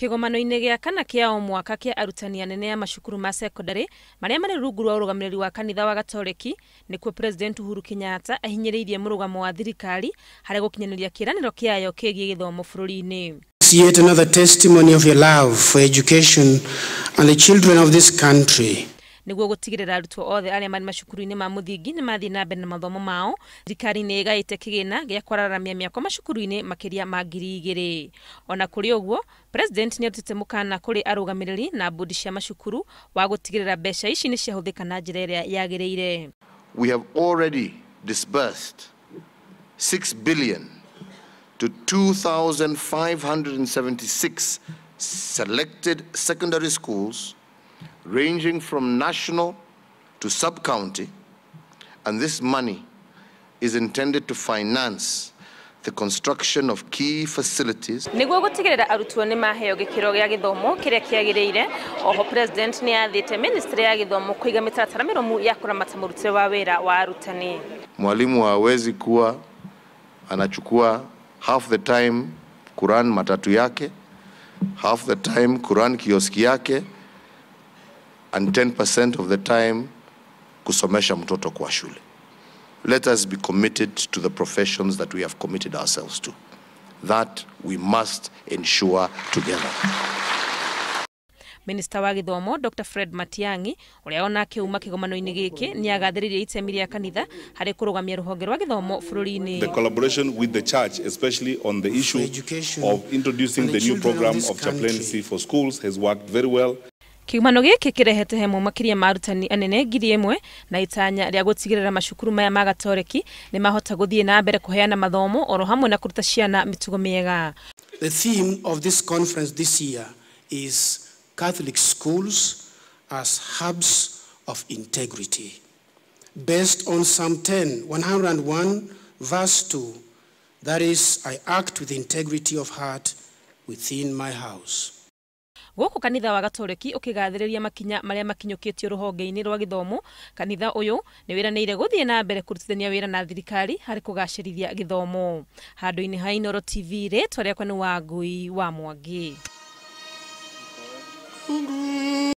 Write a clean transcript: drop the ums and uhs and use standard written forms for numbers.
Kĩgomano-inĩ gĩa kana kĩa o mwaka kĩa arutani anene a macukuru ma sekondarĩ marĩa marĩ rungu rwa ũrũgamĩrĩri wa kanitha wa Gatoreki nĩkuo President Uhuru Kenyatta ahinyĩrĩirie mũrũgamo wa thirikari harĩ gũkinyanĩria kĩĩranĩro kĩayo kĩgiĩ gĩthomo bũrũri-inĩ. Yet another testimony of your love for education and the children of this country. Nĩguo gũtigĩrĩra arutwo othe arĩa marĩ macukuru-inĩ ma mũthingi nĩ mathiĩ na mbere na mathomo mao, thirikari nĩ ĩgaĩte kĩgĩna gĩa kwararamia mĩako macukuru-inĩ makĩria ma 2000. Ona kũrĩ ũguo, President nĩ arutĩte mũkana kũrĩ arũgamĩrĩri na bodi cia macukuru wa gũtigĩrĩra mbeca ici nĩ ciahũthĩka na njĩra ĩrĩa yagĩrĩire. We have already disbursed 6 billion to 2,576 selected secondary schools ranging from national to sub-county, and this money is intended to finance the construction of key facilities. Nĩguo gũtigĩrĩra arutwo nĩ maheo gĩkĩro gĩa gĩthomo kĩrĩa kĩagĩrĩire, oho President nĩ athĩte ministry ya gĩthomo kũiga mĩtaratara mĩrũmu ya kũramata mũrutĩre wa wĩra wa arutani. Mwalimu hawezi kuwa anachukua half the time kuran matatu yake, half the time kuran kioski yake, and 10% of the time kusomesha mtoto kwa shule. Let us be committed to the professions that we have committed ourselves to. That we must ensure together. Minister wa gĩthomo Dr. Fred Matiang'i ũrĩa onake uma kĩgomano-inĩ gĩkĩ nĩ agathĩrĩirie itemi rĩa kanitha harĩ kũrũgamia rũhonge rwa gĩthomo bũrũri-inĩ. The collaboration with the church, especially on the issue of introducing the new program of chaplaincy for schools, has worked very well. Kĩgomano gĩkĩ kĩrehete hemo makĩria ma arutani anene 1000 na itanya rĩa gũtigĩrĩra macukuru maya ma Gatoreki nĩ mahota gũthiĩ na mbere kũheana mathomo oro hamwe na kũruta ciana mĩtugo mĩega. The theme of this conference this year is Catholic schools as hubs of integrity, based on Psalm 10, 101, verse 2, that is, I act with integrity of heart within my house. Gũkũ kanitha wa Gatoreki ũkĩgathĩrĩria makinya marĩa makinyũkĩtio rũhonge-inĩ rwa gĩthomo, kanitha ũyũ nĩ wĩranĩire gũthiĩ na mbere kũrutithania wĩra na thirikari harĩ kũgacĩrithia gĩthomo. Handũ-inĩ ha Inooro TV, rĩtwa rĩakwa nĩ Wangui wa Mwangi.